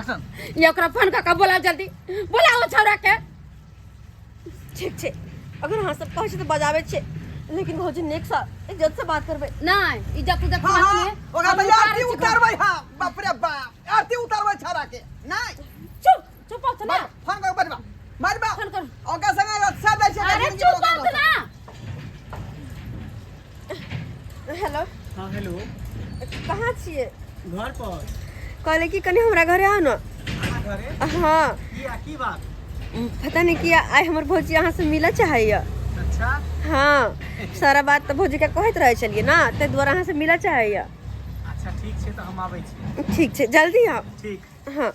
ये ओकरा फोन कऽ के बोलाउ जल्दी, बोलाउ छौड़ा के। ठीक छै, अगर अहाँ सब कहै छी तऽ बजाबै छियै, लेकिन भौजी नीकसँ इज्जत से बात करबै। नहि, इज्जत उज्जत हाँ, बात हाँ, नहि। ओकरा हम तऽ उतारै आरती छी। उतारबै हम, बाप रे बाप, आरती उतारबै छौड़ा के। नहि। चुप चुप हो ना। फोन कर, बजबा बजबा। फोन कर। ओकरा संगे रक्षा दै छै। अरे चुप हो ना। हेलो। हाँ, हेलो। कहाँ छियै? घर पर। कहले कि कनि हमरा घरे आउ ने। अहाँ घरे? हाँ। किया, की बात? पता नहीं किया आइ हमर भौजी अहाँ से मिलऽ चाहैया। अच्छा। हाँ, सारा बात तऽ भौजी के कहैत रहै छलियै ने, ताहि दुआरे अहाँ से मिलऽ चाहैया। अच्छा, ठीक छै, तऽ हम आबै छी। ठीक छै, जल्दी आउ। ठीक। हाँ।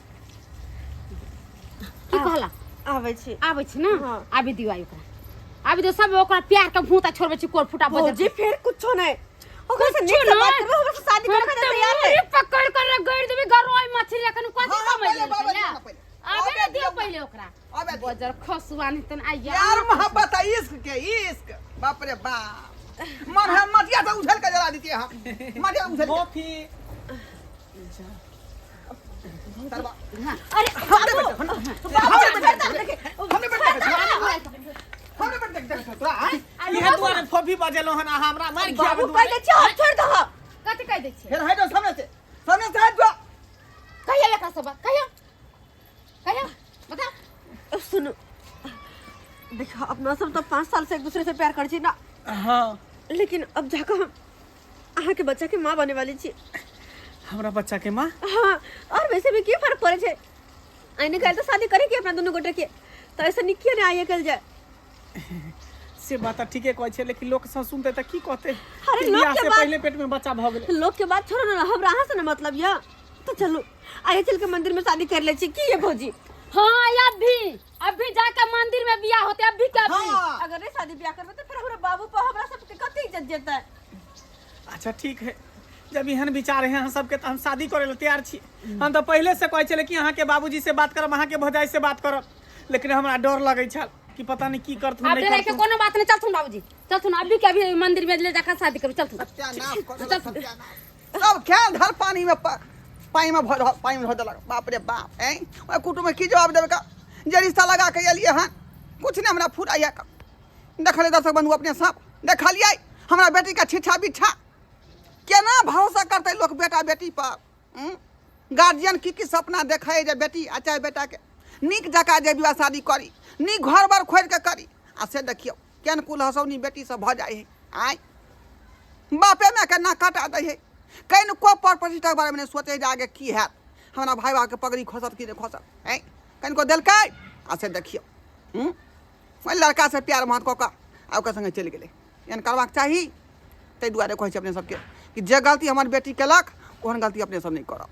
की कहला? आबै छी। आबै छी ने? हाँ। आबि दियौ, आइ ओकरा आबि दियौ सब, ओकरा प्यार के भूता छोड़बै छी, कोर फुटा बजर। भौजी, फेर कुछो नहीं, ओकरा से कुछो नीक से बात नहीं। करबै, हमरा से शादी हम करे तऽ तैयार है। मुड़ी पकड़ कर गड़ देबै गरोई मछली, एखन कथी हाँ, समझ पहिले लेलकै बाबा या? दियौ ने पहिले। आबे आबे दियौ दियौ ने। पहिले ओकरा। आबे दियौ। बजर खसुआ नहीं तन आइया। यार, मोहब्बत है, इश्क के इश्क, बाप रे बाप, मन है मटिया से उछल के जला देती है हम, मटिया उछल के। कॉफी। तरवा। अरे हमरे बेटा, हमरे बेटा, हमरे बेटा, हमरे बेटा देख तोरा आय। इहे दुआरे फोफी बजेलो हन अहाँ हमरा मारि खियाबे बाबू, कहि दुआरे। दै छियै, हम छोड़ि दहक। कथी कहि दै छियै? फिर हट जाओ सामने से, सामने से हट जाओ। कहिया एकरा सब बात कहिया, कहिया बता। सुनू, देखो, अपना सब तो 5 साल से एक दूसरे से प्यार कर छी ना? हाँ। लेकिन अब जाकर हम अहाँ के बच्चा के माँ बने वाली छी। हमरा बच्चा के माँ? हाँ, और वैसे भी की फर्क पड़े छै, आइने काल्हि तो शादी करे के अपना दोनों गोटे के, तो ऐसे निक किया ने आइए कल जाए। से बात तऽ ठीके कहै छै, लेकिन लोक सब सुनते तऽ की कहते? अरे कि लोक बियाह के से बात- पहिले पेट में बच्चा भऽ गेलै। लोग के बात छोड़ो ना, हमरा अहाँ से ना मतलब या तो चलू आइए चल के मंदिर में शादी कर ले छी, की ये भौजी? हाँ, अभी अभी जाके मंदिर में बियाह होते, अभी के अभी। हाँ। अगर नहीं शादी ब्याह करबे तो फिर हमरा बाबू पर हमरा सबके कते इज्जत जेतै। अच्छा ठीक है, जब एहन विचार है अहाँ सबके तऽ हम शादी करे ला तैयार छी। हम तऽ पहिले से कहै छलै कि अहाँके बाबूजी से बात करब, अहाँके भौजाई से बात करब, लेकिन हमरा डर लगै छल कि पता नहीं की करथुन। अब नहीं डरे के करथुन। कोनो बात नहीं, चलथुन बाबूजी, चलथुन, अभी के अभी मंदिर में ले जाकर शादी करू, चलथुन। सत्यानाश कर देलक, सत्यानाश, सब खेल धर पानी में पानी में भर पानी में धर देलक। बाप रे बाप, ऐं ओहि कुटुम्ब में की जवाब देबै का जे रिश्ता लगा के एलियै हन, कुछ नहीं हमरा फुराइया का। देखलियै दर्शक बंधु, अपने सब देखलियै हमरा बेटी के छिछा बिछा, केना भरोसा करतै लोक बेटा बेटी पर? गार्जियन की की सपना देखै जे बेटी आ चाहे बेटाके नीक जकाँ जे विवाह शादी करी, नीक घर बर खोजि कऽ करी, आ से देखियौ केहन कुल हसौनी बेटी सब भऽ जाइ है। आँय, बापे मायके नाक कटा दै है, कनिको पर प्रतिष्ठाके बारेमे नहि सोचै जे आगे की हैत, हमरा भाय बापके पगड़ी खसत कि नहि खसत। आँय, कनिको देलकै, आ से देखियौ ओहि लड़कासँ प्यार मोहब्बत कऽ कऽ आ ओकर सङ्गे चलि गेलै। एहन करबाक चाही? ताहि दुआरे कहै छी अपने सबके कि जे गलती हमर बेटी केलक ओहन गलती अपने सब नहि करब।